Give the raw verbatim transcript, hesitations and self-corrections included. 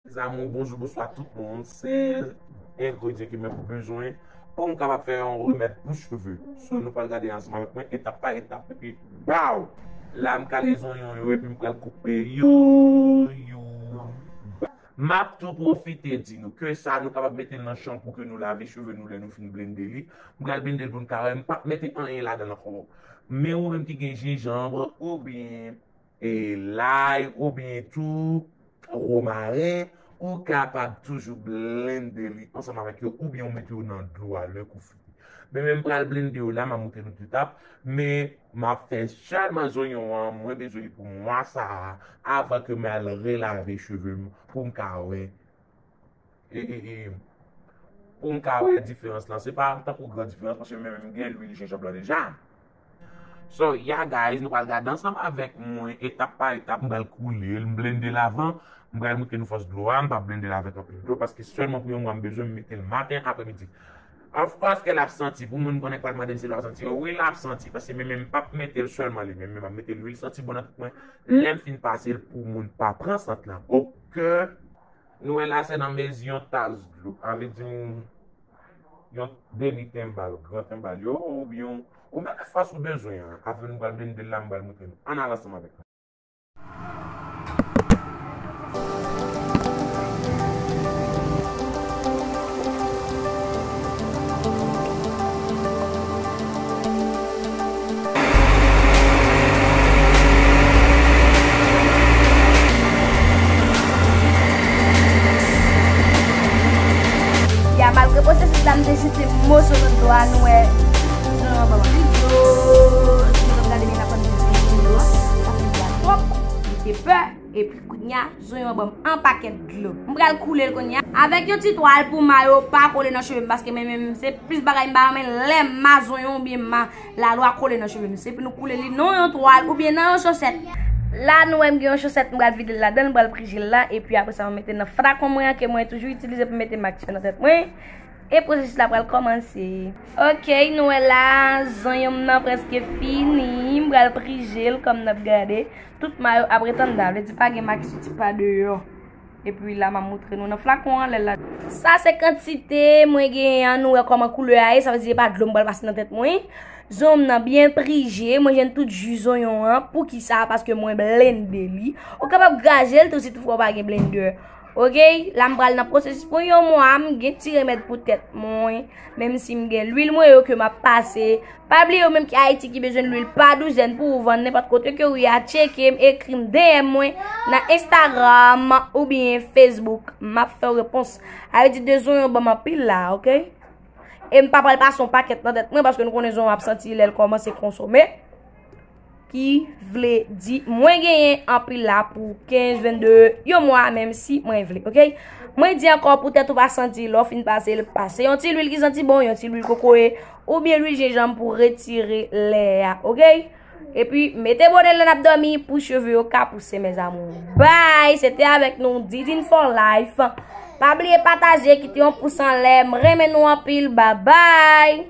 Mezanmi, bonjou, bonswa tout moun. Se engredyan ke mwen bezwen pou m kapab fè yon remèd pou cheve. So, nou pral gade ansanm avèk mwen, etap pa etap, epi baw! La, m kale zonyon yo, epi m pral koupe yo, yo. M ap tou pwofite di nou ke sa, nou kapab mete l nan chanpou ke nou lave cheve nou lè nou fin blende li. M pral blende l pou n ka wè, m p ap mete anyen ladan l ankò. Men ou menm ki gen jenjanm, oubyen e, lay oubyen tou womaren, ou kapab toujou blende li ansanm avèk yo oubyen ou mete yo nan dlo a lè kou fini. Men, men m pral blende yo la, m a montre nou tout etap, men m ap fè sèlman zonyon an, mwen bezwen li pou mwa sa a, avan ke m al relave cheve m pou m ka wè e, e, e, pou m ka wè diferans lan. Se pa tankou gran diferans, paske mwen menm m gen lwil jenjanm lan deja. So, yeah, guys, nou pral gade ansanm avèk mwen, etap pa etap, m pral koule l, m blende l avan, m pral montre nou fòs dlo a, m p ap blende l avèk anpil dlo, paske sèlman pou yon mwa m bezwen m mete l maten, aprèmidi. Of course, ke l ap santi, pou moun konnen k pral mande m si l ap santi, wi, l ap santi, paske mwen menm m p ap mete l sèlman li menm, men m ap mete lwil santi bon nan tèt mwen, lè m fin pase l pou moun pa pran sant lan. Oke. Nou wè la se nan mezi yon tas dlo. A vle di yon, yon demi tenbal, gran tenbal yo, oubyen yon, ou mete fòs ou bezwen an. Apre nou pral blende l la, m pral montre nou. Ann al ansanm avèk mwen. Ya, malgre pwosesis la, m te jete moso nan dlo a, nou wè, zonyon an ban m anpil dlo. Si nou gade byen, n ap wè m te jete dlo a, sa fè dlo a twòp, li te pè. Epi kounye a, zonyon an ban m yon pakèt dlo. M pral koule l kounye a. Avèk yon ti twal pou ma yo pa kole nan cheve m, paske mwen menm, se plis bagay m pa renmen lè ma zonyon oubyen ma lalwa kole nan cheve m. Se pou nou koule li nan yon twal oubyen nan yon chosèt. La, nou wè m gen yon chosèt, m pral vide l ladan l, m pral prije l la, epi apre sa, mwen mete nan flakon mwen an ke mwen toujou itilize pou mete mak yo nan tèt mwen. E pwosesis la pral kòmanse. Oke, nou wè la, zonyon m nan prèske fini. M pral prije l kòm n ap gade. Tout ma yo ap ret anndan, vle di pa gen mak soti pa deyò. Epi la, m ap montre nou nan flakon an, lè l la. Sa se kantite mwen genyen an, nou wè kòman koulè a ye, sa vle di se pa dlo m pral pase nan tèt mwen. Zonyon m nan byen prije, mwen jwenn tout ji zonyon an. Poukisa? Paske mwen blende li. Ou kapab graje l tou si toutfwa w pa gen blendè. Oke, la m pral nan pwosesis pou yon mwa, m gen ti remèd pou tèt mwen, menm si m gen lwil mwen yo ke m ap pase. Pa bliye ou menm ki Ayiti ki bezwen lwil pa douzèn pou ou vann nenpòt kote ke ou ye a, tcheke m, ekri m, D M mwen nan Instagram oubyen Facebook. M ap fè w repons. A vle di de zonyon ban m anpil la, oke? E m pa pral pase yon pakèt nan tèt mwen paske nou konnen zonyon ap santi lè l kòmanse konsome. Ki vle di mwen genyen anpil la pou kenz, vennde, yon mwa, menm si mwen vle, oke? Mwen di ankò, poutèt ou pa santi, lè w fin pase l, pase yon ti lwil ki santi bon, yon ti lwil kokoye, oubyen lwil jenjanm pou retire lè a, oke? Epi, mete bonè lè n ap dòmi pou cheve yo ka pouse, mes amours. Bye! Se te avèk nou, Didine for Life. Pa bliye pataje, kite yon pous anlè. M renmen nou anpil. Babay!